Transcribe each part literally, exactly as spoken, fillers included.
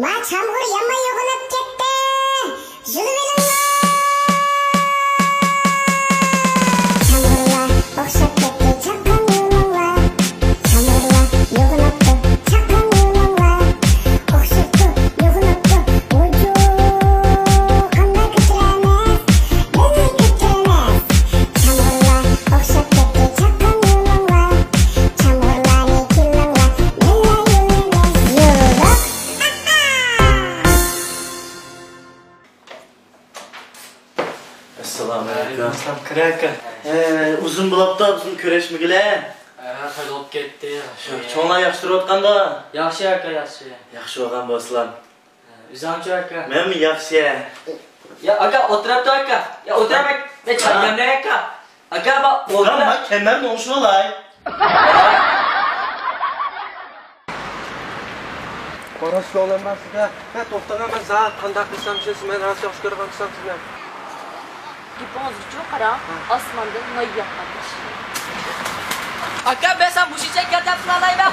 ۋاي، چامغۇر يامان يوغىناپ كەتتى. يۇلۇۋېلىڭلار. چامغۇرلار ئوخشاپ كەتتى چاققان يۇلۇڭلار. چامغۇرلار يوغىناپتۇ چاققان يۇلۇڭلار. ئوخشاپتۇ، يوغىناپتۇ. ۋۇجۇ، قانداق كۆتۈرەمىز؟ بىللە كۆتۈرىمىز. چامغۇرلار ئوخشاپ كەتتى چاققان يۇلۇڭلار. چامغۇرلارنى كېلىڭلار، بىللە يۇلۇۋېلىڭ. يۇلۇپ. ئەسسالامۇ ئەلەيكۇم. ئەسسالام، كىرە ئاكا. ھە، ئۇزۇن بولاپتۇ بىزنىڭ كۆرۈشمىگىلى. ھە، خېلى بولۇپ كەتتى. شۇ، چوڭلار ياخشى تۇرۇۋاتقاندۇ؟ ياخشى ئاكا، ياخشى. ياخشى بولغان بولسىلا. ھە، ئۆزۈڭچۇ ئاكا؟ مەنمۇ ياخشى. يا ئاكا، ئولتۇرۇپتۇ ئاكا. يا ئولتۇرۇپ، ھە؟ مەن چاي دەملەي ئاكا. ئاكا، ما، ئولتۇر. مەن كەمەرنى ئوڭشىۋالاي. قاراشقا ئالىمەن سىزگە. ھە، توختاڭ، مەن ساڭا قانداق قىلسام ئىشلىسىمەن، راست ياخشى كۆرىدىغان قىلسام سىزنى. گېپىڭىزگىچۇ قاراڭ، ھە. ئاسماندىن ناي ياغقاندەك. ئاكا، مەن ساڭا مۇشۇنچە گەپ دەپ قىلالايمەن.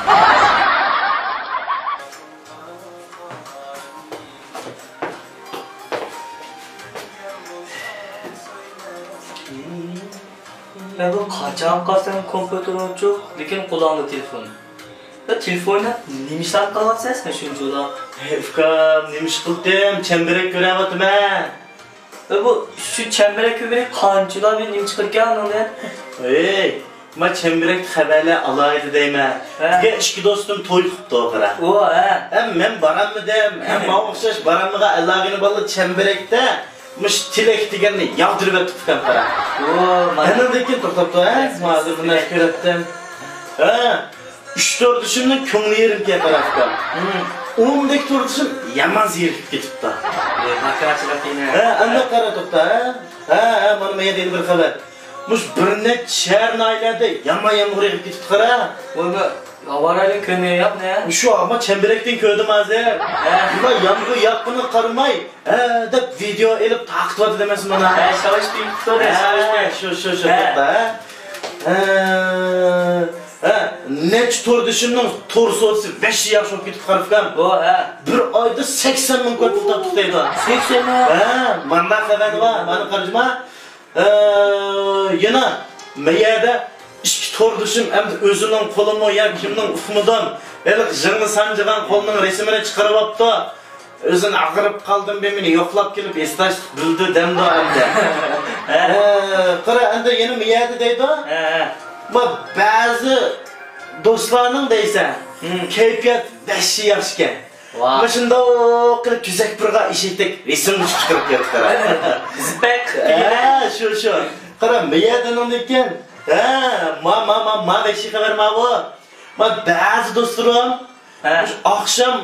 يا بۇ قاچان قالساڭ كومپيۇتېرىڭچۇ، لېكىن قولۇڭدا تېلېفون. يا تېلېفوندا نېمە ئىشلار قىلىۋاتىسەن سەن شۇنچىلا؟ ھەي ئۇكام، نېمە ئىش قىلدىم؟ چەمبىرەك كۆرۈۋاتىمەن. يا بۇ شۇ چەمبىرەك كۆرگىلى قانچىلا بىر نېمە چىقىدىكەن ئۇنىڭدىن؟ ھەي، ما چەمبىرەكتە خەۋەرلەر ئالاھىدە دەيمەن. ھە. بۈگۈن ئىككى دوستۇم توي قىپتۇ، قارا. ئۇ، ھە. ھەم مەن بارالمىدىم، ھەم ماڭا ئوخشاش بارالمىغان ئەللارغىنى بالىلار چەمبىرەكتە مۇشۇ تىلەك دېگەننى ياغدۇرۇپ ئۆتۈپتىكەن، قارا. ئۇ، مانا. ئەنىڭدىن كېيىن توختاپتۇ، ھە؟ مانا بىر نەرسە كۆرۈپتىم. ھە. ئۈچ توردىشىمنىڭ كۆڭلى يېرىم كەتتى، قارا. ھىم. ئوندەك توردىشىم يامان زېرىكىپ كېتىپتۇ. ئە، بەكرەك سىلەپ دېمە. ھە، ئەمدى قارا توختا، ھە؟ ھە، ھە، مانا مەن يەنە بىر خەۋەر. مۇشۇ بىر نەچچە شەھەر، ناھىيەلەردە يامان يامغۇر يېغىپ كېتىپتۇ، قارا. ۋاي، بۇ ھاۋا رايىنىڭ كۆرمىگەن ياق نە؟ مۇشۇ، ما چەمبىرەكتىن كۆردۈم ھازىر. ھە. بۇلار يامغۇر ياغقىنىغا قارىماي، ھە دەپ ۋىدېئو ئېلىپ تارقىتىۋاتىدۇ ئەمەسمۇ مانا. ھە، شاۋاش بىلىپ تۇر، ھە، شاۋاش بىلىپ. شۇ، شۇ، شۇ، ھە. توختا، ھە. ھە. ھە، نەچچە توردىشىمنىڭ تور سودىسى ۋەھشىي ياخشى بولۇپ كېتىپتۇ، قارا ئۇكام. بۇ، ھە. بىر ئايدا سەكسەن مىڭ كوي پۇل تاپتۇق دەيدۇ. سەكسەن مىڭ؟ ھە، مانداق خەۋەر بار، مانا قارىجىما. ئە، يەنە مەيەدە ئىككى توردىشىم ئەمدى ئۆزىنىڭ قولىمۇ يا كىمنىڭ ئۇقمىدىم، ھېلىقى ژىڭنە سانجىغان قولىنىڭ رەسىمىنى چىقىرىۋاپتۇ. ئۆزۈڭ ئاغرىپ قالدىڭ بە، مېنى يوقلاپ كېلىپ ھېسداشلىق بىلدۈر دەمدۇ ئەمدى. ھە. ئە، قارا، ئەمدى يەنە مەيەدە دەيدۇ. ھە، ھە. ما بەزى دوستلارنىڭ دەيسەن، ھىم. كەيپىيات ۋەھشىي ياخشىكەن. ۋاھ. مۇشۇنداق قىلىپ تۈزەك بىرغا ئېشەكتەك رەسىمگە چىقىرىپ ياتقان. زىپەك. ھە، شۇ، شۇ. قارا، مەيەدىنىڭدىكىن. ھە، ما، ما، ما، ما، ۋەھشىي خەۋەر ماۋۇ. ما بەزى دوستلىرىم، ھە. مۇشۇ ئاخشام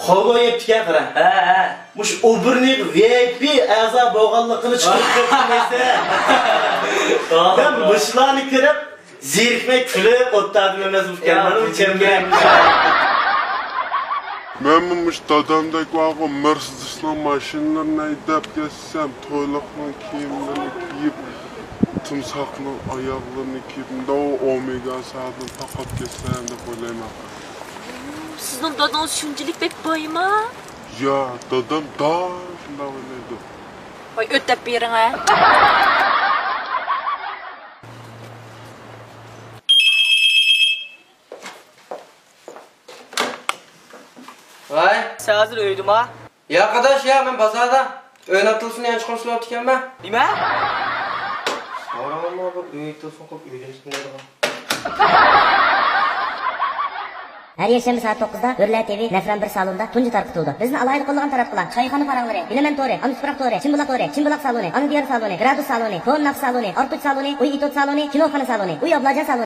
خوگو يەپتىكەن، قارا. ھە، ھە. مۇشۇ ئۇبېرنىڭ ۋىئايپى ئەزا بولغانلىقىنى چىقىرىپ كەتتىم. مەن مۇشۇلارنى كۆرۈپ، زېرىكمەي كۈلۈپ ئولتۇردۇم ئەمەسمۇ ئۇكام، يا، مانا بۇ چەمبىرەك. مەنمۇ مۇشۇ دادامدەك بارغۇ، مېرسېدېسنىڭ ماشىنىلىرىنى ھەيدەپ كەتسەم، تويلۇقنىڭ كىيىملىرىنى كىيىپ، تىمساھنىڭ ئاياغلىرىنى كىيىپ، مۇنداق ئومېگا سائەتنى تاقاپ كەتسەم دەپ ئويلايمەن. سىزنىڭ دادىڭىز شۇنچىلىك بەك بايما؟ يا، دادام دائىم شۇنداق ئويلايدۇ. ۋاي، ئۆتەپ بېرىڭە. ۋاي. سەن ھازىر ئۆيدىما؟ ياق، ئاداش، ياق، مەن بازاردا. ئۆينىڭ تېلېفونى يانچۇقىنى سۇنۇۋاتىدىكەنمەن. نېمە؟ سوراڭلار بۇ ئۆي تېلېفون قىلىپ ئۆيدىن چىقمايدىغان. ھەر يەكشەنبە سائەت توققۇزدا ئۆرلە تىۋى نەفرەن بىر سالوندا تۇنجى تارقىتىلىدۇ. بىزنى ئالاھىدە قوللىغان تاراتقۇلار: چايخانا پاراڭلىرى، بىلىمەن تورى، ئانا تۇپراق تورى، چىمبۇلاق تورى، چىمبۇلاق سالونى، ئانا دىيار سالونى، گرادۇس سالونى، كونا ناخشا سالونى، ئارتۇچ سالونى، ئۇي ئېتوت سالونى، كىنوخانا سالونى، ئۇي ئابلاجان سالونى.